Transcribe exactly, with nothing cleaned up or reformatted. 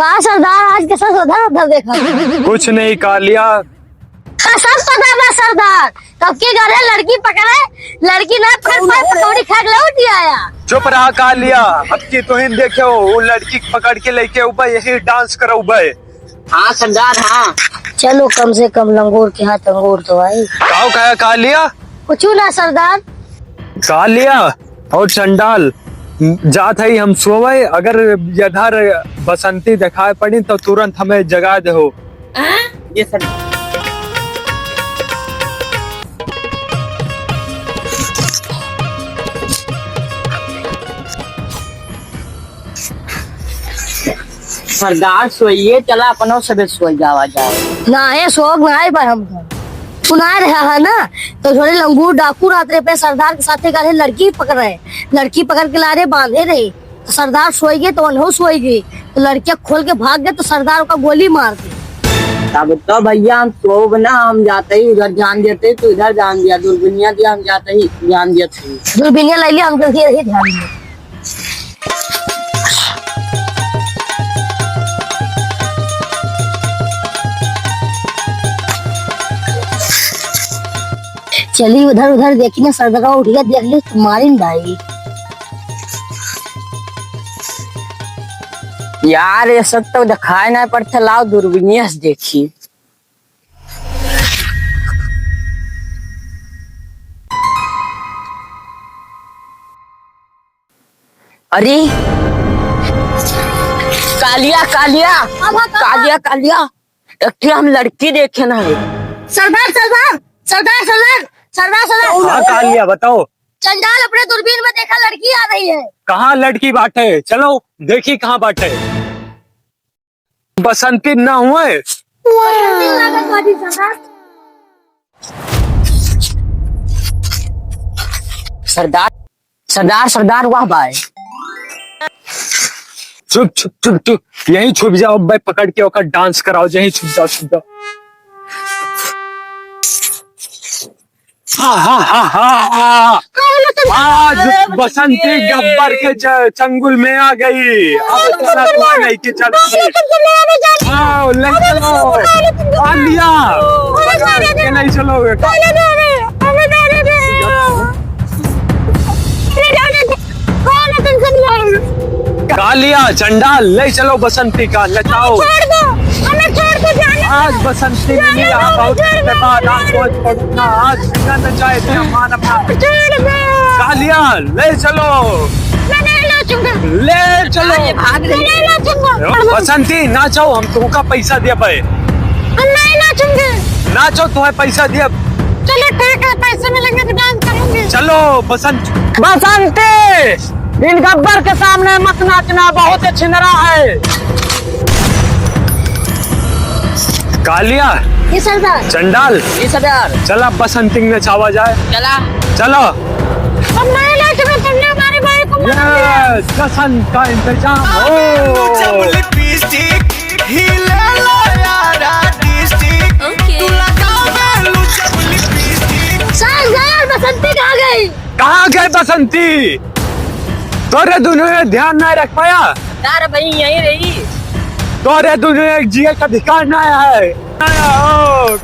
का सरदार, आज कैसा उधर उधर देखा? कुछ नहीं कालिया। का सब पता बा सरदार, कब के गधे लड़की पकड़े, लड़की ना पकड़ पाए, पकौड़ी खा के लौट आया। चुप रहा कालिया, अब की तुहिन देखे हो, वो लड़की पकड़ के लेके उबे यही डांस करउबे। हाँ सरदार, हाँ। चलो, कम से कम लंगूर के हाथ अंगूर तो आई। काव कहा कालिया? कुछ ना सरदार। कालिया और चंडाल, जात है हम सोवे, अगर इधर बसंती दिखाई पड़ी तो तुरंत हमें जगा दे हो। ये सर। सरदार सोइए, चला अपनो सबे सोई जावा जाए। ना है, शौक ना है पर हमका। सुना रहा है ना, तो थोड़े लंगूर डाकू रात रे पे सरदार के साथे का लड़की पकड़ रहे, लड़की पकड़ के ला रहे, बांधे रहे। तो सरदार सोई गए तो उन्हों सोई गए, तो लड़कियां खोल के भाग गए तो सरदार का गोली मार दी। तब तो भैया हम सोब ना, हम जाते ही उधर ध्यान देते, तू इधर ध्यान दिया, दूरबीनिया दिया, हम जाते ही ध्यान देते ही। दूरबीनिया ले लिया, हम जल्दी यही ध्यान दिए। चली उधर उधर देखी ना, सरदरवा उठ गया, देख ली तो मारिन भाई। यार, ये सब तो दिखाई ना पड़ते, लाओ दूरबीनिया से देखी। अरे कालिया, कालिया, हाँ, हाँ, हाँ। कालिया, कालिया, एक ठे हम लड़की देखे ना है। सरदार, सरदार, सरदार, सरदार, सरदार, सरदार। हाँ कालिया, बताओ। चंडाल अपने दूरबीन में देखा, लड़की आ रही है। कहाँ लड़की बाटे? चलो देखी कहाँ बाटे। बसंती ना हुए। सरदार, सरदार, सरदार, वाह भाई। चुप, चुप, चुप, चुप। यहीं छुप जाओ भाई, पकड़ के ओकर डांस कराओ, यहीं छुप जाओ, छुप जाओ। हा, हा, हा, हा, हा। आज बसंती गब्बर के च-, चंगुल में आ गई। अब चला तो नहीं के चलती। आओ, ले चलो। आ लिया। के नहीं चलोगे? कालिया, चंडाल, ले चलो बसंती का, नचाओ। छोड़ दो, हमें छोड़ दो, जाने दो। आज बसंती मिली, यहाँ बहुत दिन के बाद, आज मौज पड़ूंगा, आज बिना नचाए थे हम मानव ना। छोड़ दो। कालिया, ले चलो। मैं नहीं नाचूंगा। ले चलो। अरे, भाग रही। मैं नहीं नाचूंगा। बसंती, नाचो, हम तुमका पैसा दिया पाए। हम नहीं नाचूंगे। नाचो, तुम्हें पैसा दिया। चलो, ठीक है, पैसे मिलेंगे तो डांस करेंगे। चलो, बसंत। बसंती! इन गब्बर के सामने मत नाचना, बहुत छिनरा है। कालिया। जी सरदार। चंडाल। जी सरदार। चला बसंती नचावा जाए। चला। चलो। अब मैं नाचूंगा, तुमने हमारे भाई को मार दिया। ये जश्न का इंतजाम हो। सरदार, बसंती कहाँ गई? कहाँ गए बसंती? तोरे दुनों ने ध्यान नहीं रख पाया। सरदार, भाई यहीं रही। तोरे दुनों एक जिए का अधिकार नहीं है। आया हो।